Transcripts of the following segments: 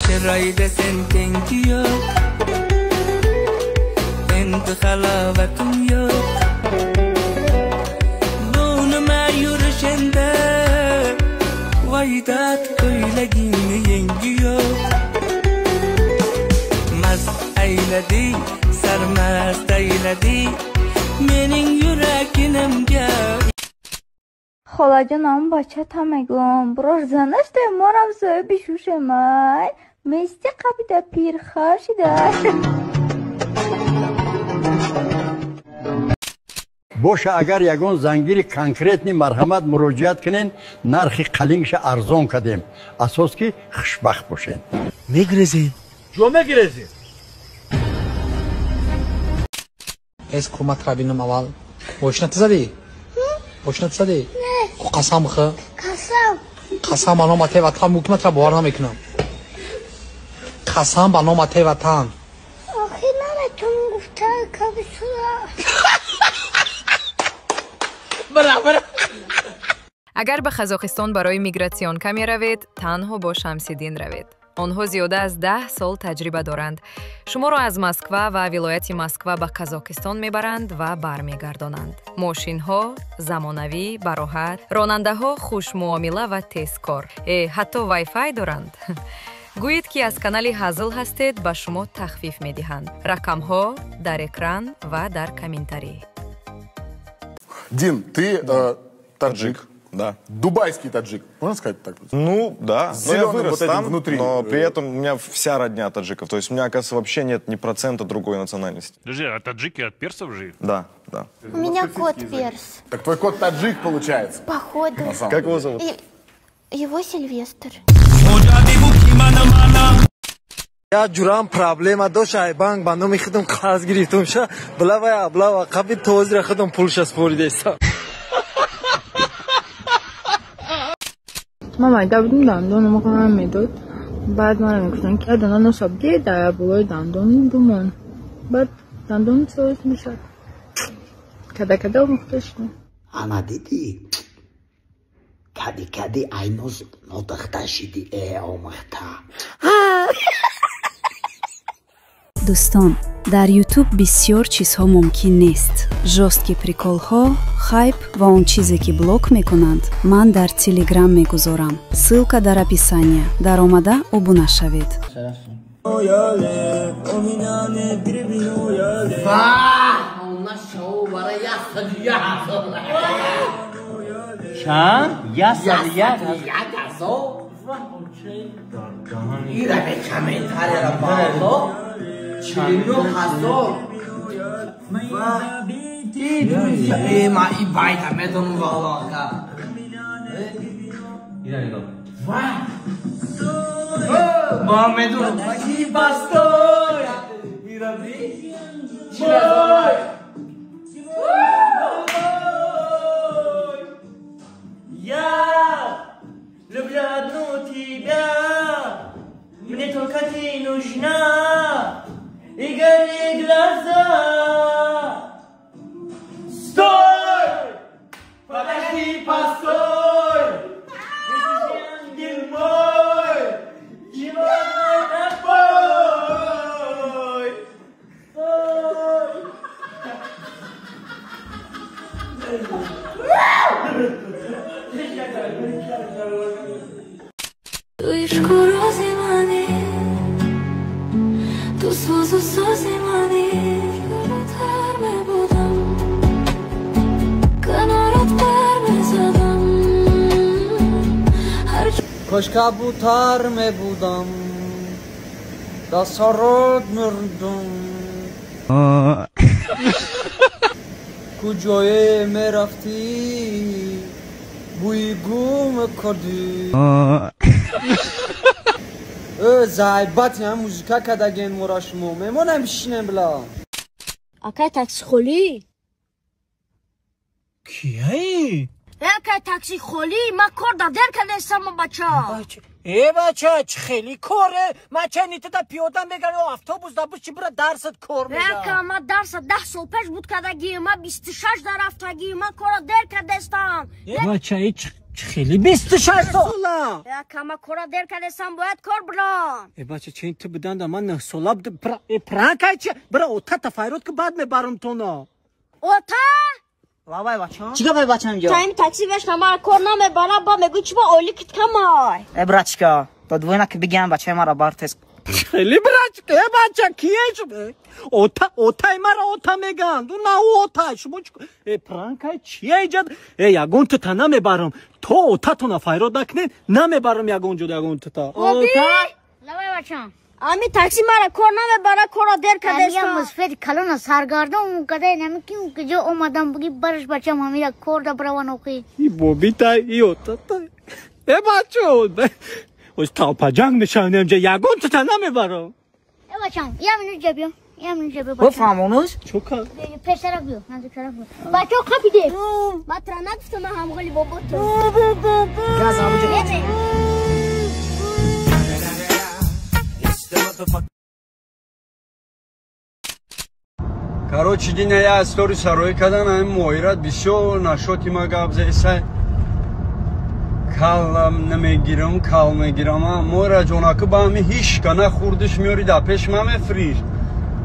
Chiroyda sen tengi yo'q, endi halovatim yo'q. Bu nima yurish endi? Voy dad, ko'ylagingni yengi yo'q. Mast aylading, sarmast aylading mening yuraginimga. Холаҷонам, бачата мегӯям, бирош занаште морам соҳиби шушемай. Мести қабида пирхар шида. Боша, агар ягон зангири конкретни марҳамат муроҷиат кунен, нархи қалингша арзон кардем. Асос ки хушбахт бошен. Мегрезем. Ҷо мегрезем? Эс кӯматра бинам аввал. Мошина ту задӣ? Мошина ту задӣ? Не. Қасам бихӯ. Қасам. Қасам ба номи Атаи Ватан, мумкин бовар намекунам. Қасам ба номи Атаи Ватан. Охир наметавонам гуфта кабисура. Агар ба Қазоқистон барои мигратсионка меравед, танҳо бо Шамсиддин равед. Онҳо зиёда аз 10 сол таҷриба доранд. Шуморо аз Москва ва вилояти Москва ба Қазоқистон мебаранд ва бармегардонанд. Мошинҳо замонавӣ, бароҳат, ронандаҳо хушмуомила ва тезкор. Ҳатто вай-фай доранд. Гӯед, ки аз канали Ҳазл ҳастед, ба шумо тахфиф медиҳанд. Рақамҳо дар экран ва дар комментарӣ. Дин, ты таджик. Да. Дубайский таджик, можно сказать так? Ну, да. С но я вырос вот этим там, внутри. Но при этом у меня вся родня таджиков. То есть у меня, оказывается, вообще нет ни процента другой национальности. Подожди, а таджики от персов же? Да, да. У меня кот перс. Так твой кот таджик получается? Походу. Как его зовут? Его Сильвестр. Я ҷурам проблема дошт, ай банк ба номи худам қарз гирифтум ша, блавай аблава қаби тозира худам пулша споридеста. Ман майда будам, дандонам ғам медод. Баъд манам мегуфтанд, ки дандон носаб ге дар болои дандон бумон. Баъд дандон соз мешад. Када-када омӯхта шудам. Ана дидӣ? Кади-кади айноз нодахта шиди, омӯхта. Дӯстон, дар YouTube бисёр чизҳо мумкин нест. Жёсткий приколҳо, хайп ва он чизе, ки блок мекунанд, ман дар Телеграм мегузорам. Ссылка дар описания. Даромада обуна шавед. Чанд? 101. Я люблю одну тебя, мне только ты нужна. И гори глаза. Стой! Подожди, постой! Ангел мой, чего тобой? Стой! Tu ишку розимани, ту созу созимани, кабутар мебудам, канорат пар мезадам, кош кабутар мебудам, да сарод мурдум. Куҷое мерафтӣ, бӯи гум кардӣ. Зайбати ҳам музыка кадаген мора шумо мемонам бишинем била. Акай такси холӣ? Кияи? Акай такси холӣ, ман кор да дер кардастам, бача. Э бача, чӣ хеле коре? Ман чайни туда пиёда мегарам, автобус да буд, чи бура дарсат кор мега. Ака, ман дарса 10 сол пеш буд кардагӣ, ман 26 да рафтагӣ, ман кора дер кардастам. Бача, Хеле 26 сола. Я кама кора дер кардесам, бояд кор бирам. Э бача, чен ту буданда ман 9 сола пранкай чи? Бира ота тафайрот ки баъд мебарам тона. Ота? Лавай бачам. Чӣ гапай бачам ҷо? Тайм такси веш намара кор намебара, ба мегӯй чи ба ойликит камай. Э братчика, то двойна ки бигам бачаи мара бар тез. Хеле братчика, э бача кие шу? Ота, отай мара ота меган. На отай, шумо чӣ? Э пранкай чие иҷад? Э ягон тута намебарам. То отатона файрод накунед, намебарам ягон ҷо ягон тута. Ота? Лавай бачам. Ами такси мара кор намебара, кора дер кардестам. Ами мусфед калона саргардон кадай нами ки куҷо омадам буги бараш бачам ҳамира кор да браван охи. И бобитай, и отатай. Э бачо, оз талпаҷанг мешавем ҷа ягон тута намебарам. Э бачам, я минут ҷа биё. Я минут ҷа биё бачам. Бифаҳмонуз? Чӯка. Пештарак биё, наздиктарак биё. Бачо қапиде. Ма тра нагуфтам ман ҳамғоли бобото. Газ абуҷа. Короче, дина я истори сароӣ кардан, ҳамин моҳират бисёр нашоти ма гап зесай. Кал намегирам, кал мегирам. Моҳира ҷонаку ба ҳами ҳишка нахӯрдиш меёри дар пеш ма мефриш.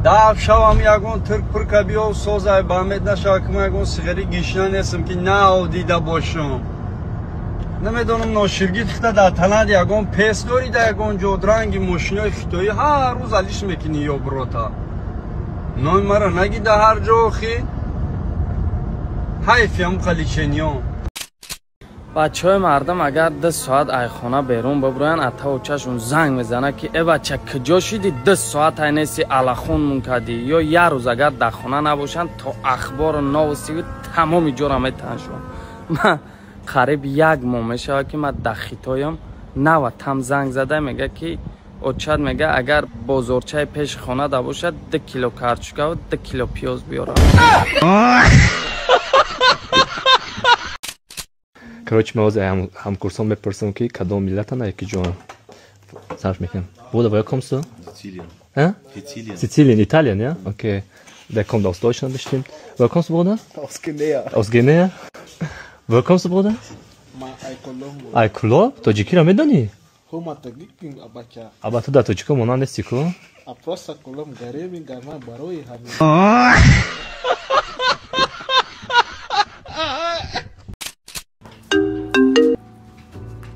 Даф шавам ягон тирк пирка биё созай ба мед нашава ки ма ягон сиғари гишна нестам ки нав дида бошам. Намедонам ноширгит хита дар танад ягон пес дори дар ягон ҷо ранги мошинои хитоӣ ҳар рӯз алиш мекунӣ ё брота. Номи мара наги дар ҳар ҷо охи. Ҳайфиам қаличениён. Бачаҳои мардум агар 2 соат айхона берун бибироянд, атаву чашон занг мезанад ки э бача куҷо шиди 2 соат ай неси алахон мункадӣ, ё як рӯз агар дар хона набошанд то ахбору новостиву тамоми ҷора метаншон. Ман қариб як моҳ мешавад ки ман дар Хитоям нава там занг зада мега ки очад мега агар бозорчаи пеши хона да бошад 2 кило картошкаву 2 кило пиёз биёрам. Короче, ман ҳозир ҳамкурсон мепурсам ки кадом миллатан яки ҷон сарф мекунам. Bruder, woher kommst du? Sizilien. Hä? Sizilien. Sizilien, Italien, ja? Okay. Der kommt aus Deutschland bestimmt. Woher kommst du, Bruder? Aus Guinea. Aus Guinea? Woher kommst du, Bruder? Ма Коломбо. Ай Кулоб? Тоҷикиро медонӣ? Ҳума тагикин абача. Аба ту дар тоҷико монанд нести ку? Апроса Коломб гареми гарма барои ҳамин.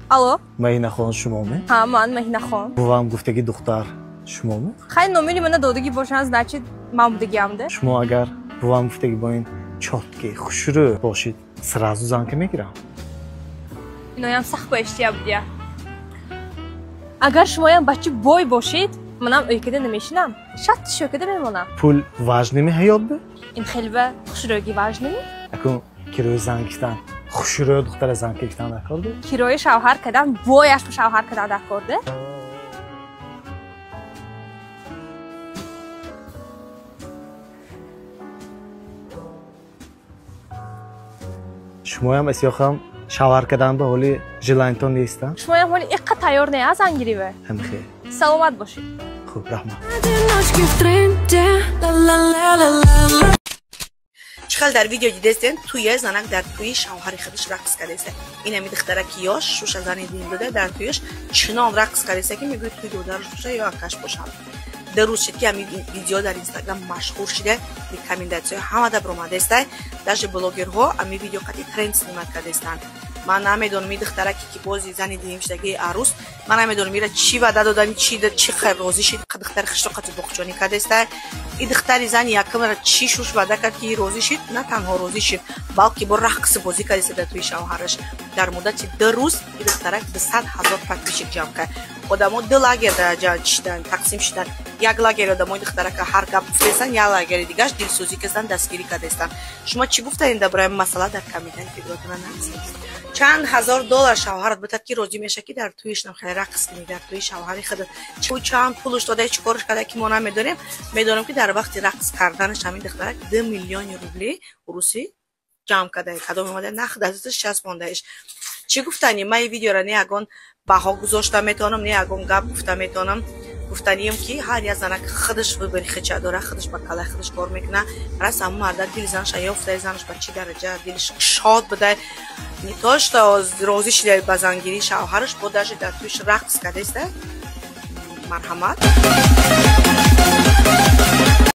Алло? Маҳинахон шумоме? Ҳа, ман Маҳинахон. Бувам гуфтаги духтар шумоме? Хай номери мана додагӣ бошанд, значит ман будагиамда. Шумо агар бувам гуфтаги бо ин чотки хушрӯ бошид, сразу занка мегирам. Иноям сахт ба иштия будия. Агар шумоям бачи бой бошид, манам ӯйкада намешинам, шатти шӯкада мемонам. Пул важными ҳаёт бе? Ин хелва хушрӯгӣ важными? Акун кирои зан гирифтан, хушрӯ духтара зан гирифтан дар кор де? Кирои шавҳар кардан, бояш ба шавҳар кардан дар кор де? Шумоям асёхам шавҳар кардан ба ҳоли желаниятон неста? Шумоям ҳоли иққа тайёр не а зангириве? Ҳамхе. Саломат бошед. Хуб, раҳмат. Чихел дар видео дидестен, туя занак дар туи шавҳари худаш рақс кардеста. Инами духтараки ёш, шуша зани дин дода дар туяш чунон рақс кардеста ки мегӯяд туи додараш боша ё акаш бошад. Дар рӯз шид ки ҳамин видео дар Инстаграм машҳур шида, рекомендатсияҳо ҳамада баромадеста, даже блогерҳо ҳамин видео қати тренд снимат кардестанд. Ман намедонам ин духтараки ки бози зани дуюм шидаги арӯс, ман намедонам ира чӣ ваъда додани, чӣ хайр розӣ шид, духтари хишро қати боғчонӣ кардеста. Ин духтари зани якумра чӣ шуш ваъда кард ки розӣ шид, на танҳо розӣ шид, балки бо рақси бозӣ кардеста дар тӯи шавҳараш. Дар муддати 2 рӯз ин духтарак 200 000 подписчик ҷамъ кард. Одамо 2 лагер тақсим шиданд. Як лагери одамои духтарака ҳар гап гуфтаестанд, як лагери дигаш дилсӯзӣ карданд, дастгирӣ кардаестанд. Шумо чӣ гуфтаед дар бораи масъала дар комментарий фикротона нависед. Чанд ҳазор доллар шавҳарат бутад ки розӣ меша ки дар тӯиш хеле рақс кунӣ, дар тӯи шавҳари худат. Чанд пулш дода, чӣ корш карда ки мо намедонем. Медонем ки дар вақти рақс карданаш ҳамин духтарак 2 миллиони рубли русӣ ҷамъ карда, кадом омада нах дасташ часпондаиш. Чӣ гуфтанӣ? Ман ин видеоро не ягон баҳо гузошта метавонам, не ягон гап гуфта метавонам. Гуфтанием, ки ҳар як занак худаш выбори хича дора, худаш ба калаи худаш кор мекуна. Рас ҳамун мардак дили занаша ёфтай, занаш ба чӣ дараҷа дилиш шод будай, не то что розӣ шидай ба зангирии шавҳараш, бо даже дар туиш рақс кардеста. Марҳамат.